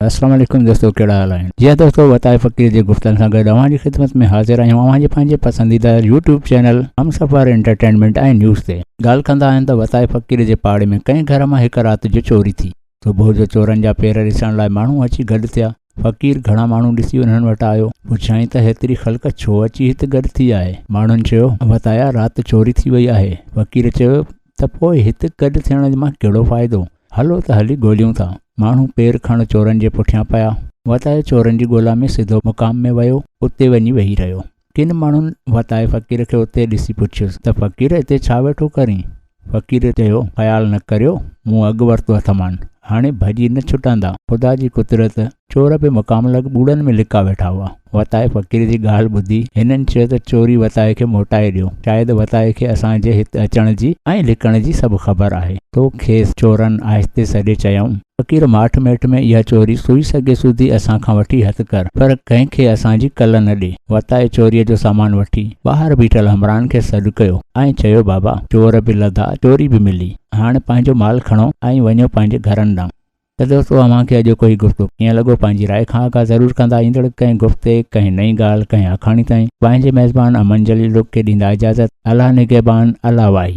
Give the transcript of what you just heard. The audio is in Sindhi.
السلام عليڪم دوستو ڪهڙا حال آهن جي ها دوستو وتائي فقير جي گفتن سان گڏ اوهان جي خدمت ۾ حاضر آهيون اوهان جي پنهنجي پسنديده YouTube channel Humsafar entertainment ۽ news تي ڳالهه ڪندا آهن ته وتائي فقير جي پاڙي ۾ ڪنهن گهر مان هڪ رات جو چوري ٿي صبح جو چورن جا پير ڏسڻ لاء ماڻهو اچي گڏ ٿيا فقير گهڻا ماڻهو ڏسي انهن وٽ آيو پڇيائين ته هيتري خلق ڇو اچي هت گڏ ٿي آهي ماڻهن چيو وتايا رات چوري ٿي وئي آهي فقير چيو ته پوء هت گڏ ٿيڻ مان ڪهڙو فائدو؟ هلو ته هلي ڳوليون ٿا. ماڻهو پير کڻ چورن جي پٺيان پيا. وتايو چورن جي ڳولا ۾ سڌو مقام ۾ ويو، اتي وڃي ويهي رهيو. ڪن ماڻهن وتائي فقير کي اتي ڏسي پڇيس ته فقير هتي ڇا ويٺو ڪرين؟ فقير چيو، خيال نه ڪريو، مون اڳ ورتو اٿمان، هاڻي ڀڄي نه ڇٽندا. خدا جي قدرت، چور به مقام لڳ ٻوڙن ۾ لڪا ويٺا هئا. وتائي فقير جي ڳالهه ٻڌي هنن چيو ته چوري وتائي کي موٽائي ڏيو. شايد وتائي کي اسان جي هت اچڻ جي ۽ لڪڻ جي سڀ خبر آهي. تو کيس چورن آهستي سڏي چيائون. فقير ماٺ ميٺ ۾ اها چوري سوئي سگهي سوڌي اسان کان وٺي هٿ ڪر، پر ڪنهن کي اسان جي ڪل نه ڏي. وتائي چوريء جو سامان وٺي ٻاهر بيٺل همراهن کي سڏ ڪيو ۽ چيو بابا چور به لڌا چوري به ملي. هاڻ پنهنجو مال کڻو ۽ وڃو پنهنجي گهرن ڏانهن. ته دوستو اوهان کي اڄوڪو هي گفتگو ڪيئن لڳو پنهنجي راء کان آگاهه ضرور ڪندا ايندڙ ڪنهن گفتي ڪنهن نئين ڳالهه ڪنهن آکاڻي تائين پنهنجي ميزبان امن جليل رڪ کي ڏيندا اجازت الله نگهبان الله واهي.